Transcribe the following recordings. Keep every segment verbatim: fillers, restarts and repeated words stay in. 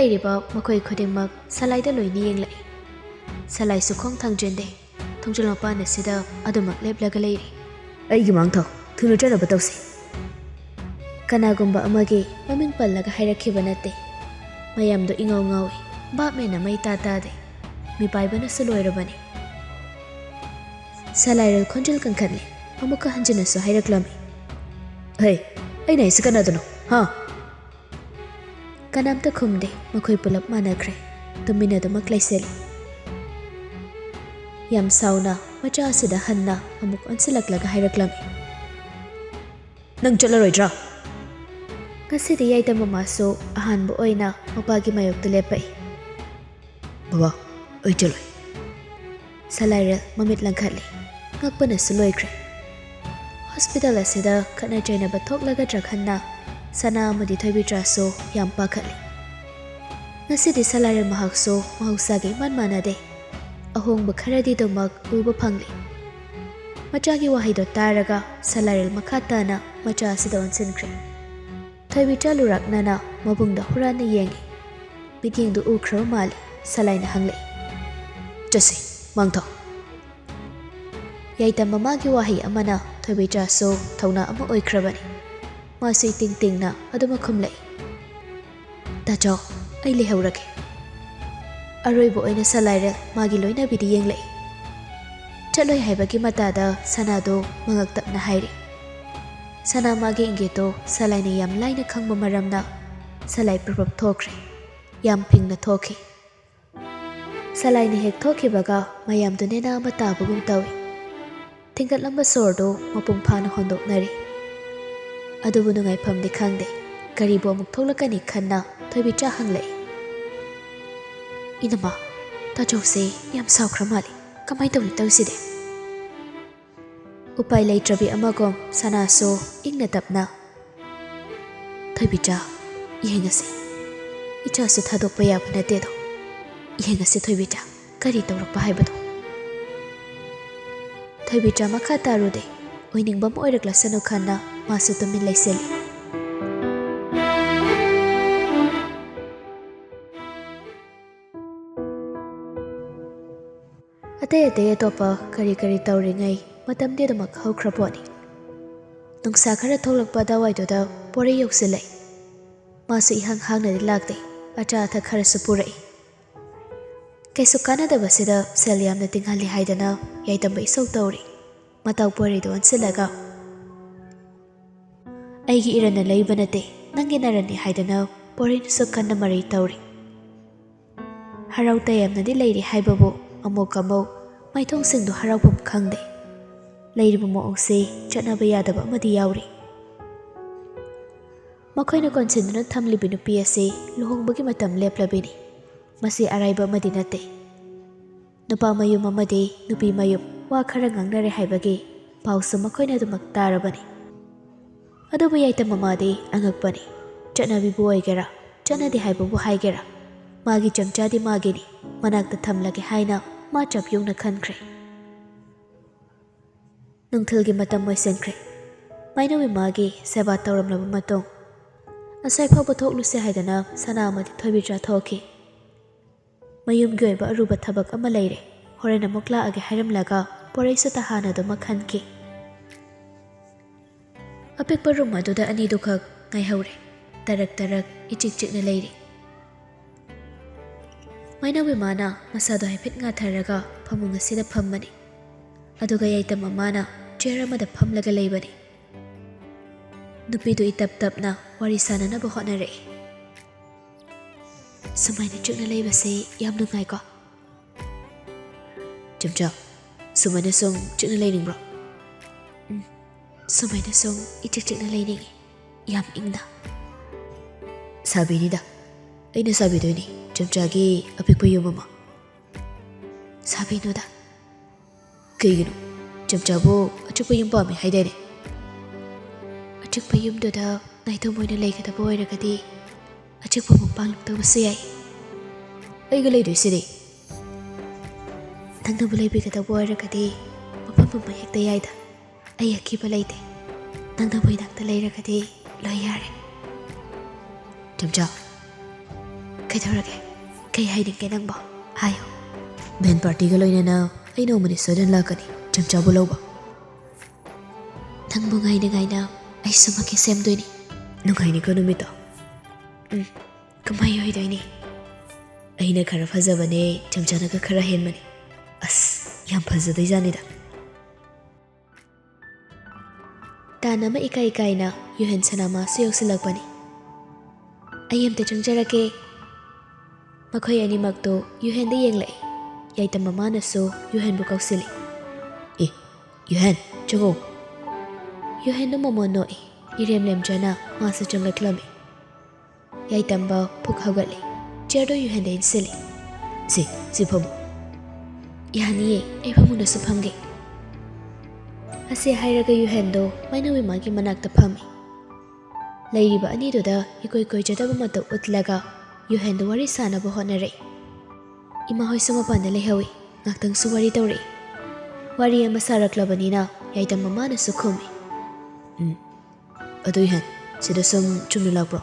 ꯂꯩꯔꯤꯕ ꯃꯈꯣꯏ ꯈꯨꯗꯤꯡꯃꯛ ꯁꯂꯥꯏꯗ ꯂꯣꯏꯅ ꯌꯦꯡꯂꯛꯏ꯫ ꯁꯂꯥꯏꯁꯨ ꯈꯣꯡ ꯊꯥꯡꯖꯤꯟꯗꯦ꯫ ꯊꯣꯡꯖꯤꯜ ꯃꯄꯥꯟ ꯑꯁꯤꯗ ꯑꯗꯨꯃꯛ ꯂꯦꯞꯂꯒ ꯂꯩꯔꯤ꯫ "ꯑꯩꯒꯤ ꯃꯥꯡꯊꯧ, ꯊꯨꯅ ꯆꯠꯅꯕ ꯇꯧꯁꯤ꯫" ꯀꯅꯥꯒꯨꯝꯕ ꯑꯃꯒꯤ ꯃꯃꯤꯡ ꯄꯜꯂꯒ ꯍꯥꯏꯔꯛꯈꯤꯕ ꯅꯠꯇꯦ꯫ ꯃꯌꯥꯝꯗꯣ ꯏꯉꯥꯎ ꯉꯥꯎꯏ꯫ ꯚꯥꯞ ꯃꯦꯟ ꯑꯃ ꯏꯇꯥ ꯇꯥꯗꯦ꯫ ꯃꯤꯄꯥꯏꯕꯅꯁꯨ ꯂꯣꯏꯔꯕꯅꯤ꯫ ꯁꯂꯥꯏꯔꯦꯜ ꯈꯣꯟꯖꯦꯜ ꯀꯟꯈꯠꯂꯦ꯫ ꯑꯃꯨꯛꯀ ꯍꯟꯖꯤꯟꯅꯁꯨ ꯍꯥꯏꯔꯛꯂꯝꯃꯤ꯫ "ꯍꯦ, ꯑꯩꯅ ꯍꯥꯏꯁꯤ ꯀꯅꯥꯗꯅꯣ? ꯍꯥ?" ꯀꯅꯥꯝꯇ ꯈꯨꯝꯗꯦ꯫ ꯃꯈꯣꯏ ꯄꯨꯂꯞ ꯃꯥꯟꯅꯈ꯭ꯔꯦ꯫ ꯇꯨꯃꯤꯟꯅꯗꯨꯃꯛ ꯂꯩꯁꯤꯜꯂꯤ꯫ ꯌꯥꯝ ꯁꯥꯎꯅ ꯃꯆꯥ ꯑꯁꯤꯗ ꯍꯟꯅ ꯑꯃꯨꯛ ꯑꯣꯟꯁꯤꯜꯂꯛꯂꯒ ꯍꯥꯏꯔꯛꯂꯝꯃꯤ꯫ "ꯅꯪ ꯆꯠꯂꯔꯣꯏꯗ꯭ꯔꯥ?" ꯉꯁꯤꯗꯤ ꯌꯥꯏꯇ ꯃꯃꯥꯁꯨ ꯑꯍꯥꯟꯕ ꯑꯣꯏꯅ ꯃꯄꯥꯒꯤ ꯃꯥꯌꯣꯛꯇ ꯂꯦꯞꯄꯛꯏ꯫ "ꯕꯕꯥ, ꯑꯩ ꯆꯠꯂꯣꯏ꯫" ꯁꯂꯥꯏꯔꯦꯜ ꯃꯃꯤꯠ ꯂꯪꯈꯠꯂꯤ꯫ ꯉꯛꯄꯅꯁꯨ ꯂꯣꯏꯈ꯭ꯔꯦ꯫ ꯍꯣꯁꯄꯤꯇꯥꯜ ꯑꯁꯤꯗ ꯈꯠꯅ ꯆꯩꯅꯕ ꯊꯣꯛꯂꯒꯗ꯭ꯔꯥ ꯈꯟꯅ ꯁꯅꯥ ꯑꯃꯗꯤ ꯊꯣꯏꯕꯤꯆꯥꯁꯨ ꯌꯥꯝ ꯄꯥꯈꯠꯂꯤ꯫ ꯉꯁꯤꯗꯤ ꯁꯂꯥꯏꯔꯦꯜ ꯃꯍꯥꯛꯁꯨ ꯃꯍꯧꯁꯥꯒ ꯏꯃꯥꯟ ꯃꯥꯟꯅꯗꯦ꯫ ꯑꯍꯣꯡꯕ ꯈꯔꯗꯤ ꯑꯗꯨꯃꯛ ꯎꯕ ꯐꯪꯂꯤ꯫ ꯃꯆꯥꯒꯤ ꯋꯥꯍꯩꯗꯣ ꯇꯥꯔꯒ ꯁꯂꯥꯏꯔꯦꯜ ꯃꯈꯥ ꯇꯥꯅ ꯃꯆꯥ ꯑꯁꯤꯗ ꯑꯣꯟꯁꯤꯟꯈ꯭ꯔꯦ꯫ ꯊꯣꯏꯕꯤꯆꯥ ꯂꯨꯔꯥꯛꯅꯅ ꯃꯕꯨꯡꯗ ꯍꯨꯔꯥꯟꯅ ꯌꯦꯡꯏ꯫ ꯃꯤꯠꯌꯦꯡꯗꯨ ꯎꯈ꯭ꯔꯕ ꯃꯥꯜꯂꯤ꯫ ꯁꯂꯥꯏꯅ ꯍꯪꯂꯛꯏ꯫ "ꯆꯠꯁꯤ, ꯃꯥꯡꯊꯧ꯫" ꯌꯥꯏꯇꯝ ꯃꯃꯥꯒꯤ ꯋꯥꯍꯩ ꯑꯃꯅ ꯊꯣꯏꯕꯤꯆꯥꯁꯨ ꯊꯧꯅꯥ ꯑꯃ ꯑꯣꯏꯈ꯭ꯔꯕꯅꯤ꯫ ꯃꯥꯁꯨ ꯏꯇꯤꯡ ꯇꯤꯡꯅ ꯑꯗꯨꯃꯛ ꯈꯨꯝꯂꯛꯏ꯫ "ꯇꯥꯆꯧ, ꯑꯩ ꯂꯩꯍꯧꯔꯒꯦ꯫" ꯑꯔꯣꯏꯕ ꯑꯣꯏꯅ ꯁꯂꯥꯏꯔꯦꯜ ꯃꯥꯒꯤ ꯂꯣꯏꯅꯕꯤꯗ ꯌꯦꯡꯂꯛꯏ꯫ ꯆꯠꯂꯣꯏ ꯍꯥꯏꯕꯒꯤ ꯃꯇꯥꯗ ꯁꯅꯥꯗꯣ ꯃꯉꯛ ꯇꯞꯅ ꯍꯥꯏꯔꯤ꯫ ꯁꯅꯥ ꯃꯥꯒꯤ ꯏꯪꯒꯤꯠꯇꯣ ꯁꯂꯥꯏꯅ ꯌꯥꯝ ꯂꯥꯏꯅ ꯈꯪꯕ ꯃꯔꯝꯅ ꯁꯂꯥꯏ ꯄ꯭ꯔꯞ ꯄ꯭ꯔꯞ ꯊꯣꯛꯈ꯭ꯔꯦ꯫ ꯌꯥꯝ ꯐꯤꯡꯅ ꯊꯣꯛꯈꯤ꯫ ꯁꯂꯥꯏꯅ ꯍꯦꯛ ꯊꯣꯛꯈꯤꯕꯒ ꯃꯌꯥꯝꯗꯨ ꯅꯦꯅꯥ ꯑꯃ ꯇꯥꯕꯒꯨꯝ ꯇꯧꯏ꯫ ꯊꯤꯡꯒꯠꯂꯝꯕ ꯁꯣꯔꯗꯨ ꯃꯄꯨꯡ ꯐꯥꯅ ꯍꯣꯟꯗꯣꯛꯅꯔꯤ꯫ ꯑꯗꯨꯕꯨ ꯅꯨꯡꯉꯥꯏꯐꯝꯗꯤ ꯈꯪꯗꯦ꯫ ꯀꯔꯤꯕꯨ ꯑꯃꯨꯛ ꯊꯣꯛꯂꯛꯀꯅꯤ ꯈꯟꯅ ꯊꯣꯏꯕꯤꯆꯥ ꯍꯪꯂꯛꯏ꯫ "ꯏꯅꯝꯃ, ꯇꯥꯆꯧꯁꯦ ꯌꯥꯝ ꯁꯥꯎꯈ꯭ꯔ ꯃꯥꯜꯂꯤ꯫ ꯀꯃꯥꯏ ꯇꯧꯅꯤ ꯇꯧꯁꯤꯗꯤ?" ꯎꯄꯥꯏ ꯂꯩꯇ꯭ꯔꯕꯤ ꯑꯃꯒꯨꯝ ꯁꯅꯥꯁꯨ ꯏꯪꯅ ꯇꯞꯅ, "ꯊꯣꯏꯕꯤꯆꯥ, ꯌꯦꯡꯉꯁꯤ꯫ ꯏꯆꯥꯁꯨ ꯊꯥꯗꯣꯛꯄ ꯌꯥꯕ ꯅꯠꯇꯦꯗꯣ꯫ ꯌꯦꯡꯉꯁꯤ ꯊꯣꯏꯕꯤꯆꯥ, ꯀꯔꯤ ꯇꯧꯔꯛꯄ ꯍꯥꯏꯕꯗꯣ꯫" ꯊꯣꯏꯕꯤꯆꯥ ꯃꯈꯥ ꯇꯥꯔꯨꯗꯦ꯫ ꯑꯣꯏꯅꯤꯡꯕ ꯑꯃ ꯑꯣꯏꯔꯛꯂꯁꯅꯨ ꯈꯟꯅ ꯃꯥꯁꯨ ꯇꯨꯃꯤꯟ ꯂꯩꯁꯤꯜꯂꯤ꯫ ꯑꯇꯩ ꯑꯇꯩ ꯑꯇꯣꯞꯄ ꯀꯔꯤ ꯀꯔꯤ ꯇꯧꯔꯤꯉꯩ ꯃꯇꯝꯗꯤ ꯑꯗꯨꯃꯛ ꯍꯧꯈ꯭ꯔ ꯄꯣꯠꯅꯤ꯫ ꯅꯨꯡꯁꯥ ꯈꯔ ꯊꯣꯛꯂꯛꯄ ꯑꯗꯨꯋꯥꯏꯗꯨꯗ ꯄꯣꯔꯩ ꯌꯧꯁꯤꯜꯂꯛꯏ꯫ ꯃꯥꯁꯨ ꯏꯍꯥꯡ ꯍꯥꯡꯅꯗꯤ ꯂꯥꯛꯇꯦ꯫ ꯑꯆꯥ ꯑꯊꯛ ꯈꯔꯁꯨ ꯄꯨꯔꯛꯏ꯫ ꯀꯩꯁꯨ ꯀꯥꯟꯅꯗꯕꯁꯤꯗ ꯁꯦꯜ ꯌꯥꯝꯅ ꯇꯤꯡꯍꯜꯂꯤ ꯍꯥꯏꯗꯅ ꯌꯥꯏꯇꯝꯕ ꯏꯁꯧ ꯇꯧꯔꯤ꯫ ꯃꯇꯥꯎ ꯄꯣꯔꯩꯗꯨ ꯑꯣꯟꯁꯤꯜꯂꯒ, "ꯑꯩꯒꯤ ꯏꯔꯟꯅ ꯂꯩꯕ ꯅꯠꯇꯦ, ꯅꯪꯒꯤ ꯅꯔꯟꯅꯤ" ꯍꯥꯏꯗꯅ ꯄꯣꯔꯩꯅꯁꯨ ꯀꯟꯅ ꯃꯔꯩ ꯇꯧꯔꯤ꯫ ꯍꯔꯥꯎ ꯇꯌꯥꯝꯅꯗꯤ ꯂꯩꯔꯤ ꯍꯥꯏꯕꯕꯨ ꯑꯃꯨꯛ ꯑꯃꯨꯛ ꯃꯥꯏꯊꯣꯡꯁꯤꯡꯗꯨ ꯍꯔꯥꯎꯐꯝ ꯈꯪꯗꯦ꯫ ꯂꯩꯔꯤꯕ ꯃꯑꯣꯡꯁꯤ ꯆꯠꯅꯕ ꯌꯥꯗꯕ ꯑꯃꯗꯤ ꯌꯥꯎꯔꯤ꯫ ꯃꯈꯣꯏꯅ ꯀꯣꯟꯁꯤꯟꯗꯨꯅ ꯊꯝꯂꯤꯕ ꯅꯨꯄꯤ ꯑꯁꯤ ꯂꯨꯍꯣꯡꯕꯒꯤ ꯃꯇꯝ ꯂꯦꯞꯂꯕꯤꯅꯤ꯫ ꯃꯁꯤ ꯑꯔꯥꯏꯕ ꯑꯃꯗꯤ ꯅꯠꯇꯦ꯫ ꯅꯨꯄꯥ ꯃꯌꯨꯝ ꯑꯃꯗꯤ ꯅꯨꯄꯤ ꯃꯌꯨꯝ ꯋꯥ ꯈꯔ ꯉꯥꯡꯅꯔꯦ ꯍꯥꯏꯕꯒꯤ ꯄꯥꯎꯁꯨ ꯃꯈꯣꯏꯅ ꯑꯗꯨꯃꯛ ꯇꯥꯔꯕꯅꯤ꯫ ꯑꯗꯨꯕꯨ ꯌꯥꯏꯇꯝ ꯃꯃꯥꯗꯤ ꯑꯉꯛꯄꯅꯤ꯫ ꯆꯠꯅꯕꯤꯕꯨ ꯑꯣꯏꯒꯦꯔꯥ, ꯆꯠꯅꯗꯦ ꯍꯥꯏꯕꯕꯨ ꯍꯥꯏꯒꯦꯔꯥ, ꯃꯥꯒꯤ ꯆꯝꯆꯥꯗꯤ ꯃꯥꯒꯤꯅꯤ, ꯃꯅꯥꯛꯇ ꯊꯝꯂꯒꯦ ꯍꯥꯏꯅ ꯃꯥ ꯆꯞ ꯌꯨꯡꯅ ꯈꯟꯈ꯭ꯔꯦ꯫ ꯅꯨꯡꯊꯤꯜꯒꯤ ꯃꯇꯝ ꯑꯣꯏꯁꯤꯟꯈ꯭ꯔꯦ꯫ ꯃꯥꯏꯅꯧ ꯏꯃꯥꯒꯤ ꯁꯦꯕꯥ ꯇꯧꯔꯝꯂꯕ ꯃꯇꯨꯡ, ꯑꯁ꯭ꯋꯥꯏ ꯐꯥꯎꯕ ꯊꯣꯛꯂꯨꯁꯦ ꯍꯥꯏꯗꯅ ꯁꯅꯥ ꯑꯃꯗꯤ ꯊꯣꯏꯕꯤꯆꯥ ꯊꯣꯛꯈꯤ꯫ ꯃꯌꯨꯝꯒꯤ ꯑꯣꯏꯕ ꯑꯔꯨꯕ ꯊꯕꯛ ꯑꯃ ꯂꯩꯔꯦ, ꯍꯣꯔꯦꯟ ꯑꯃꯨꯛ ꯂꯥꯛꯑꯒꯦ ꯍꯥꯏꯔꯝꯂꯒ ꯄꯣꯔꯩꯁꯨ ꯇꯍꯥꯅ ꯑꯗꯨꯃꯛ ꯈꯟꯈꯤ꯫ ꯑꯄꯤꯛꯄ ꯔꯨꯝ ꯑꯗꯨꯗ ꯑꯅꯤꯗꯨꯈꯛ ꯉꯥꯏꯍꯧꯔꯦ꯫ ꯇꯔꯛ ꯇꯔꯛ ꯏꯆꯤꯛ ꯆꯤꯛꯅ ꯂꯩꯔꯤ꯫ ꯃꯥꯏꯅꯧ ꯏꯃꯥꯅ ꯃꯁꯥꯗꯣ ꯍꯥꯏꯐꯦꯠ ꯉꯥꯊꯔꯒ ꯐꯃꯨꯡ ꯑꯁꯤꯗ ꯐꯝꯕꯅꯤ꯫ ꯑꯗꯨꯒ ꯌꯥꯏꯇꯝ ꯃꯃꯥꯅ ꯆꯤꯌꯔ ꯑꯃꯗ ꯐꯝꯂꯒ ꯂꯩꯕꯅꯤ꯫ ꯅꯨꯄꯤꯗꯨ ꯏꯇꯞ ꯇꯞꯅ ꯋꯥꯔꯤ ꯁꯥꯟꯅꯅꯕ ꯍꯣꯠꯅꯔꯛꯏ꯫ "ꯁꯨꯃꯥꯏꯅ ꯆꯤꯛꯅ ꯂꯩꯕꯁꯦ ꯌꯥꯝ ꯅꯨꯡꯉꯥꯏꯀꯣ?" "ꯆꯝꯆꯥ, ꯁꯨꯃꯥꯏꯅ ꯁꯨꯝ ꯆꯤꯛꯅ ꯂꯩꯅꯤꯡꯕ꯭ꯔꯣ?" "ꯎꯝ, ꯁꯨꯃꯥꯏꯅ ꯁꯨꯝ ꯏꯆꯤꯛ ꯆꯤꯛꯅ ꯂꯩꯅꯤꯡꯉꯤ, ꯌꯥꯝ ꯏꯪꯅ꯫" "ꯁꯥꯕꯤꯅꯤꯗ, ꯑꯩꯅ ꯁꯥꯕꯤꯗꯣꯏꯅꯤ ꯆꯝꯆꯥꯒꯤ ꯑꯄꯤꯛꯄ ꯌꯨꯝ ꯑꯃ꯫" "ꯁꯥꯕꯤꯅꯨꯗ꯫" "ꯀꯩꯒꯤꯅꯣ? ꯆꯝꯆꯥꯕꯨ ꯑꯆꯤꯛꯄ ꯌꯨꯝ ꯄꯥꯝꯃꯤ ꯍꯥꯏꯗꯥꯏꯅꯦ?" "ꯑꯆꯤꯛꯄ ꯌꯨꯝꯗꯨꯗ ꯅꯥꯏꯇꯣꯝ ꯑꯣꯏꯅ ꯂꯩꯒꯗꯕ ꯑꯣꯏꯔꯒꯗꯤ ꯑꯆꯤꯛꯄ ꯑꯃꯨꯛ ꯄꯥꯝꯂꯛꯇꯕꯁꯨ ꯌꯥꯏ꯫" "ꯑꯩꯒ ꯂꯩꯗꯣꯏꯁꯤꯗꯤ?" "ꯅꯪꯅꯕꯨ ꯂꯩꯕꯤꯒꯗꯕ ꯑꯣꯏꯔꯒꯗꯤ ꯃꯐꯝ ꯑꯃ ꯍꯦꯛꯇ ꯌꯥꯏꯗ꯫ ꯑꯩ ꯑꯀꯤꯕ ꯂꯩꯇꯦ꯫ ꯅꯪꯅꯕꯨ ꯏꯅꯥꯛꯇ ꯂꯩꯔꯒꯗꯤ ꯂꯣꯏ ꯌꯥꯔꯦ꯫" "ꯆꯝꯆꯥ, ꯀꯩꯗꯧꯔꯒꯦ? ꯀꯩ ꯍꯥꯏꯅꯤꯡꯒꯦ ꯅꯪꯕꯣ? ꯍꯥꯏꯌꯨ꯫" ꯕꯦꯟ ꯄꯥꯔꯇꯤꯒ ꯂꯣꯏꯅꯅ ꯑꯩ ꯅꯣꯡꯃꯗꯤ ꯁꯣꯏꯗꯅ ꯂꯥꯛꯀꯅꯤ, ꯆꯝꯆꯥꯕꯨ ꯂꯧꯕ꯫ ꯅꯪꯕꯨ ꯉꯥꯏꯅ ꯉꯥꯏꯅ ꯑꯩꯁꯨ ꯃꯀꯦ ꯁꯦꯝꯗꯣꯏꯅꯤ꯫ ꯅꯨꯡꯉꯥꯏꯅꯤꯀꯣ ꯅꯨꯃꯤꯠꯇꯣ꯫ ꯎꯝ, ꯀꯃꯥꯏ ꯑꯣꯏꯗꯣꯏꯅꯤ? ꯑꯩꯅ ꯈꯔ ꯐꯖꯕꯅꯦ, ꯆꯝꯆꯥꯅꯒ ꯈꯔ ꯍꯦꯟꯕꯅꯦ꯫ ꯑꯁ, ꯌꯥꯝ ꯐꯖꯗꯣꯏꯖꯥꯠꯅꯤꯗ꯫ ꯇꯥꯟ ꯑꯃ ꯏꯀꯥꯏ ꯏꯀꯥꯏꯅ ꯌꯨꯍꯦꯟ ꯁꯅꯥꯃꯥꯁꯨ ꯌꯧꯁꯤꯜꯂꯛꯄꯅꯤ꯫ "ꯑꯩ ꯑꯝꯇ ꯆꯪꯖꯔꯛꯀꯦ꯫" ꯃꯈꯣꯏ ꯑꯅꯤꯃꯛꯇꯨ ꯌꯨꯍꯦꯟꯗ ꯌꯦꯡꯂꯛꯏ꯫ ꯌꯥꯏꯇꯝ ꯃꯃꯥꯅꯁꯨ ꯌꯨꯍꯦꯟꯕꯨ ꯀꯧꯁꯤꯜꯂꯤ꯫ "ꯑꯦ, ꯌꯨꯍꯦꯟ, ꯆꯪꯉꯣ꯫" ꯌꯨꯍꯦꯟꯗꯨ ꯃꯃꯣꯟ ꯅꯣꯛꯏ꯫ ꯏꯔꯦꯝ ꯂꯦꯝꯖꯅ ꯃꯥꯁꯨ ꯆꯪꯂꯛꯂꯝꯃꯤ꯫ ꯌꯥꯏꯇꯝꯕ ꯐꯨꯛ ꯍꯧꯒꯠꯂꯤ꯫ ꯆꯤꯌꯔꯗꯨ ꯌꯨꯍꯦꯟꯗ ꯏꯟꯁꯤꯜꯂꯤ꯫ "ꯁꯤ, ꯁꯤ ꯐꯝꯃꯨ꯫" "ꯌꯥꯅꯤꯌꯦ, ꯑꯩ ꯐꯃꯨꯡꯗꯁꯨ ꯐꯝꯒꯦ꯫" ꯑꯁꯤ ꯍꯥꯏꯔꯒ ꯌꯨꯍꯦꯟꯗꯣ ꯃꯩꯅꯧ ꯏꯃꯥꯒꯤ ꯃꯅꯥꯛꯇ ꯐꯝꯃꯤ꯫ ꯂꯩꯔꯤꯕ ꯑꯅꯤꯗꯨꯗ ꯏꯀꯣꯏ ꯀꯣꯏꯖꯗꯕ ꯃꯇꯧ ꯎꯠꯂꯒ ꯌꯨꯍꯦꯟꯗꯣ ꯋꯥꯔꯤ ꯁꯥꯅꯕ ꯍꯣꯠꯅꯔꯛꯏ꯫ ꯏꯃꯥ ꯍꯣꯏꯁꯨ ꯃꯄꯥꯟꯗ ꯂꯩꯍꯧꯏ꯫ ꯉꯥꯛꯇꯪꯁꯨ ꯋꯥꯔꯤ ꯇꯧꯔꯛꯏ꯫ ꯋꯥꯔꯤ ꯑꯃ ꯁꯥꯔꯛꯂꯕꯅꯤꯅ ꯌꯥꯏꯇꯝ ꯃꯃꯥꯅꯁꯨ ꯈꯨꯝꯃꯤ꯫ "ꯎꯝ, ꯑꯗꯨ ꯌꯨꯍꯦꯟ, ꯁꯤꯗ ꯁꯨꯝ ꯆꯨꯝꯅ ꯂꯥꯛꯄ꯭ꯔꯣ?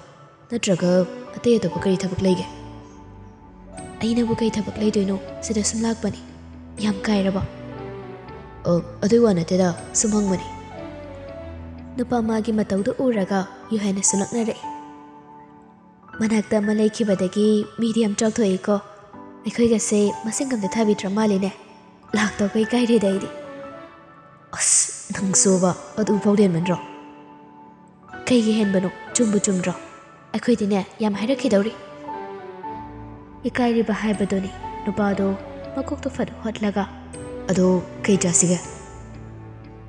ꯅꯠꯇ꯭ꯔꯒ ꯑꯇꯩ ꯑꯇꯣꯞꯄ ꯀꯔꯤ ꯊꯕꯛ ꯂꯩꯒꯦ?" "ꯑꯩꯅꯕꯨ ꯀꯩ ꯊꯕꯛ ꯂꯩꯗꯣꯏꯅꯣ? ꯁꯤꯗ ꯁꯨꯝ ꯂꯥꯛꯄꯅꯤ꯫ ꯌꯥꯝ ꯀꯥꯏꯔꯕꯣ?" "ꯑ, ꯑꯗꯨꯏ ꯋꯥ ꯅꯠꯇꯦꯗ, ꯁꯨꯝ ꯍꯪꯕꯅꯤ꯫" ꯅꯨꯄꯥ ꯃꯥꯒꯤ ꯃꯇꯧꯗꯨ ꯎꯔꯒ ꯌꯨꯍꯦꯟꯅꯁꯨ ꯂꯛꯅꯔꯛꯏ꯫ "ꯃꯅꯥꯛꯇ ꯑꯃ ꯂꯩꯈꯤꯕꯗꯒꯤ ꯃꯤꯗꯤ ꯌꯥꯝ ꯆꯥꯎꯊꯣꯛꯏꯀꯣ꯫ ꯑꯩꯈꯣꯏꯒꯁꯦ ꯃꯁꯤꯡ ꯑꯝꯇ ꯊꯥꯕꯤꯗ꯭ꯔ ꯃꯥꯜꯂꯤꯅꯦ꯫ ꯂꯥꯛꯇꯧꯕ ꯏꯀꯥꯏꯔꯦꯗ ꯑꯩꯗꯤ꯫" "ꯑꯁ, ꯅꯪꯁꯨꯕ, ꯑꯗꯨꯐꯥꯎ ꯍꯦꯟꯃꯟꯗ꯭ꯔꯣ?" "ꯀꯩꯒꯤ ꯍꯦꯟꯕꯅꯣ? ꯆꯨꯝꯕꯨ ꯆꯨꯝꯗ꯭ꯔꯣ? ꯑꯩꯈꯣꯏꯗꯤꯅꯦ, ꯌꯥꯝ ꯍꯥꯏꯔꯛꯈꯤꯗꯧꯔꯤ꯫" ꯏꯀꯥꯏꯔꯤꯕ ꯍꯥꯏꯕꯗꯨꯅꯤ꯫ ꯅꯨꯄꯥꯗꯣ ꯃꯀꯣꯛꯇꯣ ꯐꯠ ꯍꯣꯠꯂꯒ, "ꯑꯗꯣ ꯀꯩ ꯆꯥꯁꯤꯒꯦ?"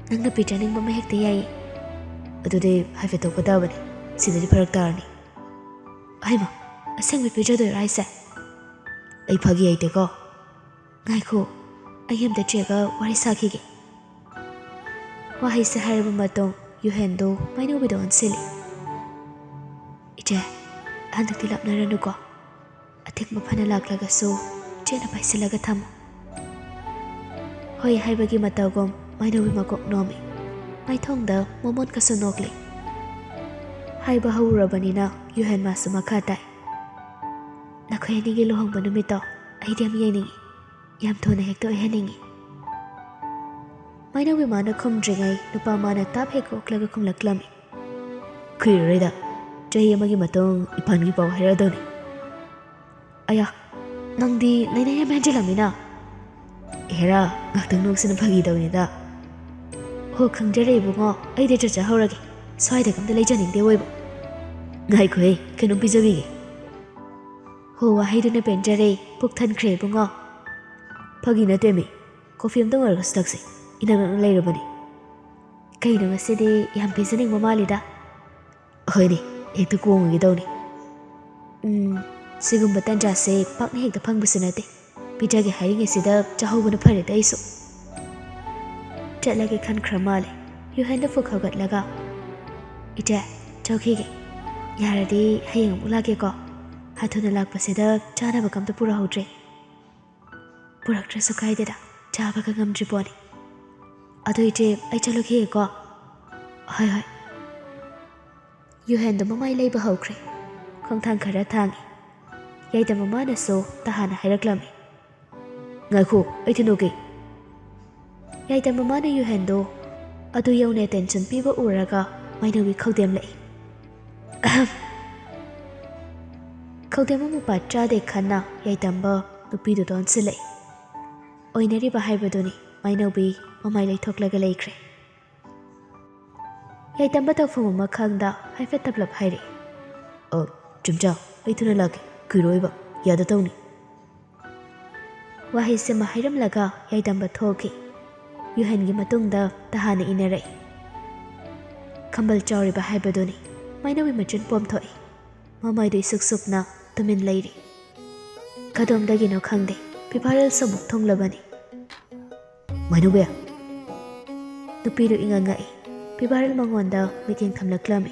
"ꯅꯪꯅ ꯄꯤꯖꯅꯤꯡꯕ ꯑꯃ ꯍꯦꯛꯇ ꯌꯥꯏꯌꯦ꯫" "ꯑꯗꯨꯗꯤ ꯍꯥꯏꯐꯦꯠ ꯇꯣꯛꯄ ꯇꯥꯕꯅꯤ꯫ ꯁꯤꯗꯗꯤ ꯐꯔꯛ ꯇꯥꯔꯅꯤ꯫" "ꯑꯍꯩꯃ, ꯑꯁꯦꯡꯕꯩ ꯄꯤꯖꯗꯣꯏꯔꯣ ꯍꯥꯏꯁꯦ?" "ꯑꯩ ꯐꯥꯒꯤ ꯍꯩꯇꯦꯀꯣ꯫" "ꯉꯥꯏꯈꯣ, ꯑꯩ ꯑꯝꯇ ꯆꯦꯒ ꯋꯥꯔꯤ ꯁꯥꯈꯤꯒꯦ꯫" ꯋꯥꯍꯩꯁꯦ ꯍꯥꯏꯔꯕ ꯃꯇꯨꯡ ꯌꯨꯍꯦꯟꯗꯣ ꯃꯩꯅꯧꯕꯤꯗ ꯑꯣꯟꯁꯤꯜꯂꯤ꯫ "ꯏꯆꯦ, ꯍꯟꯗꯛꯇꯤ ꯂꯥꯞꯅꯔꯅꯨꯀꯣ꯫ ꯑꯊꯤꯡꯕ ꯐꯅ ꯂꯥꯛꯂꯒꯁꯨ ꯏꯆꯦꯅ ꯄꯥꯏꯁꯤꯜꯂꯒ ꯊꯝꯃꯨ꯫" ꯍꯣꯏ ꯍꯥꯏꯕꯒꯤ ꯃꯇꯧꯒꯨꯝ ꯃꯩꯅꯧꯕꯤ ꯃꯀꯣꯛ ꯅꯣꯝꯃꯤ꯫ ꯃꯥꯏꯊꯣꯡꯗ ꯃꯃꯣꯟꯀꯁꯨ ꯅꯣꯛꯂꯤ꯫ ꯍꯥꯏꯕ ꯍꯧꯔꯨꯔꯕꯅꯤꯅ ꯌꯨꯍꯦꯟ ꯃꯥꯁꯨ ꯃꯈꯥ ꯇꯥꯏ꯫ "ꯅꯈꯣꯏ ꯑꯅꯤꯒꯤ ꯂꯨꯍꯣꯡꯕ ꯅꯨꯃꯤꯠꯇꯣ ꯑꯩꯗꯤ ꯌꯥꯝ ꯌꯦꯡꯅꯤꯡꯏ꯫ ꯌꯥꯝ ꯊꯨꯅ ꯍꯦꯛꯇ ꯑꯣꯏꯍꯟꯅꯤꯡꯉꯤ꯫ ꯃꯥꯏꯅꯧꯕꯤ ꯃꯥꯅ ꯈꯨꯝꯗ꯭ꯔꯤꯉꯩ ꯅꯨꯄꯥ ꯃꯥꯅ ꯇꯥꯞ ꯍꯦꯛ ꯑꯣꯛꯂꯒ ꯈꯨꯝꯂꯛꯂꯝꯃꯤ꯫ ꯀꯨꯏꯔꯔꯣꯏꯗ, ꯆꯍꯤ ꯑꯃꯒꯤ ꯃꯇꯨꯡ ꯏꯐꯥꯟꯒꯤ ꯄꯥꯎ ꯍꯥꯏꯔꯛꯑꯗꯧꯅꯤ꯫ ꯑꯌꯥ, ꯅꯪꯗꯤ ꯂꯩꯅ ꯌꯥꯝ ꯍꯦꯟꯖꯤꯜꯂꯝꯃꯤꯅ꯫ ꯍꯦꯔꯥ, ꯉꯥꯛꯇꯪ ꯅꯣꯛꯁꯤꯅ ꯐꯥꯒꯤ ꯇꯧꯅꯤꯗ꯫ ꯍꯣ, ꯈꯪꯖꯔꯦ ꯏꯕꯨꯡꯉꯣ, ꯑꯩꯗꯤ ꯆꯠꯆꯍꯧꯔꯒꯦ꯫ ꯁ꯭ꯋꯥꯏꯗꯒ ꯑꯝꯇ ꯂꯩꯖꯅꯤꯡꯗꯦ ꯑꯣꯏꯕ꯫ ꯉꯥꯏꯈꯣꯍꯦ, ꯀꯩꯅꯣꯝ ꯄꯤꯖꯕꯤꯒꯦ꯫ ꯍꯣ, ꯋꯥꯍꯩꯗꯨꯅ ꯄꯦꯟꯖꯔꯦ, ꯄꯨꯛ ꯊꯟꯈ꯭ꯔꯦ ꯏꯕꯨꯡꯉꯣ꯫ ꯐꯥꯒꯤ ꯅꯠꯇꯦꯃꯤ, ꯀꯣꯐꯤ ꯑꯝꯇꯪ ꯑꯣꯏꯔꯒꯁꯨ ꯊꯛꯁꯤ, ꯏꯅꯛ ꯅꯛꯅ ꯂꯩꯔꯕꯅꯤ꯫ ꯀꯩꯅꯣ ꯉꯁꯤꯗꯤ ꯌꯥꯝ ꯄꯤꯖꯅꯤꯡꯕ ꯃꯥꯜꯂꯤꯗ꯫ ꯍꯣꯏꯅꯦ, ꯍꯦꯛꯇ ꯀꯣꯡꯉꯒꯦ ꯇꯧꯅꯤ꯫ ꯎꯝ, ꯁꯤꯒꯨꯝꯕ ꯇꯟꯖꯥꯁꯦ ꯄꯥꯛꯅ ꯍꯦꯛꯇ ꯐꯪꯕꯁꯨ ꯅꯠꯇꯦ꯫ ꯄꯤꯖꯒꯦ ꯍꯥꯏꯔꯤꯉꯩꯁꯤꯗ ꯆꯥꯍꯧꯕꯅ ꯐꯔꯦꯗ ꯑꯩꯁꯨ꯫ ꯆꯠꯂꯒꯦ ꯈꯟꯈ꯭ꯔ ꯃꯥꯜꯂꯦ꯫ ꯌꯨꯍꯦꯟꯗ ꯐꯨꯛ ꯍꯧꯒꯠꯂꯒ, "ꯏꯆꯦ, ꯆꯧꯈꯤꯒꯦ꯫ ꯌꯥꯔꯗꯤ ꯍꯌꯦꯡ ꯑꯃꯨꯛ ꯂꯥꯛꯀꯦꯀꯣ꯫ ꯍꯥꯊꯨꯅ ꯂꯥꯛꯄꯁꯤꯗ ꯆꯥꯅꯕꯒ ꯑꯝꯇ ꯄꯨꯔꯛꯍꯧꯗ꯭ꯔꯦ꯫" "ꯄꯨꯔꯛꯇ꯭ꯔꯁꯨ ꯀꯥꯏꯗꯦꯗ, ꯆꯥꯕꯒ ꯉꯝꯗ꯭ꯔꯤ ꯄꯣꯠꯅꯤ꯫ ꯑꯗꯣ ꯏꯆꯦ, ꯑꯩ ꯆꯠꯂꯨꯈꯤꯒꯦꯀꯣ꯫" "ꯍꯣꯏ, ꯍꯣꯏ꯫" ꯌꯨꯍꯦꯟꯗꯣ ꯃꯃꯥꯏ ꯂꯩꯕ ꯍꯧꯈ꯭ꯔꯦ꯫ ꯈꯣꯡꯊꯥꯡ ꯈꯔ ꯊꯥꯡꯉꯤ꯫ ꯌꯥꯏꯗ ꯃꯃꯥꯅꯁꯨ ꯇꯍꯥꯟꯅ ꯍꯥꯏꯔꯛꯂꯝꯃꯤ꯫ "ꯉꯥꯏꯈꯣ, ꯑꯩ ꯊꯤꯟꯗꯣꯛꯀꯦ꯫" ꯌꯥꯏꯗ ꯃꯃꯥꯅ ꯌꯨꯍꯦꯟꯗꯣ ꯑꯗꯨ ꯌꯧꯅ attention ꯄꯤꯕ ꯎꯔꯒ ꯃꯥꯏꯅꯧꯕꯤ ꯈꯧꯗꯦꯝꯂꯛꯏ꯫ ꯑꯍꯝ꯫ ꯈꯧꯗꯦꯝ ꯑꯃ ꯄꯥꯠ ꯆꯥꯗꯦ ꯈꯟꯅ ꯌꯥꯏꯇꯝꯕ ꯅꯨꯄꯤꯗꯨꯗ ꯑꯣꯟꯁꯤꯜꯂꯛꯏ꯫ ꯑꯣꯏꯅꯔꯤꯕ ꯍꯥꯏꯕꯗꯨꯅꯤ, ꯃꯥꯏꯅꯧꯕꯤ ꯃꯃꯥꯏ ꯂꯩꯊꯣꯛꯂꯒ ꯂꯩꯈ꯭ꯔꯦ꯫ ꯌꯥꯏꯇꯝꯕ ꯇꯧꯐꯝ ꯑꯃ ꯈꯪꯗ ꯍꯥꯏꯐꯦꯠ ꯇꯞꯂꯞ ꯍꯥꯏꯔꯛꯏ꯫ "ꯑ, ꯆꯨꯝꯆꯥ, ꯑꯩ ꯊꯨꯅ ꯂꯥꯛꯀꯦ, ꯀꯨꯏꯔꯣꯏꯕ, ꯌꯥꯗ ꯇꯧꯅꯤ꯫" ꯋꯥꯍꯩꯁꯤꯃ ꯍꯥꯏꯔꯝꯂꯒ ꯌꯥꯏꯇꯝꯕ ꯊꯣꯛꯈꯤ꯫ ꯌꯨꯍꯦꯟꯒꯤ ꯃꯇꯨꯡꯗ ꯇꯍꯥꯟꯅ ꯏꯟꯅꯔꯛꯏ꯫ ꯈꯝꯕꯜ ꯆꯥꯎꯔꯤꯕ ꯍꯥꯏꯕꯗꯨꯅꯤ, ꯃꯥꯏꯅꯧꯒꯤ ꯃꯆꯤꯟ ꯄꯣꯝꯊꯣꯛꯏ꯫ ꯃꯃꯥꯏꯗꯨ ꯏꯁꯨꯛ ꯁꯨꯛꯅ ꯇꯨꯃꯤꯟ ꯂꯩꯔꯤ꯫ ꯀꯗꯣꯝꯗꯒꯤꯅꯣ ꯈꯪꯗꯦ, ꯐꯤꯚꯥꯔꯦꯜꯁꯨ ꯑꯃꯨꯛ ꯊꯨꯡꯂꯕꯅꯤ꯫ "ꯃꯥꯏꯅꯧꯕꯤ!" ꯅꯨꯄꯤꯗꯨ ꯏꯉꯛ ꯉꯛꯏ꯫ ꯐꯤꯚꯥꯔꯦꯜ ꯃꯉꯣꯟꯗ ꯃꯤꯠꯌꯦꯡ ꯊꯝꯂꯛꯂꯝꯃꯤ꯫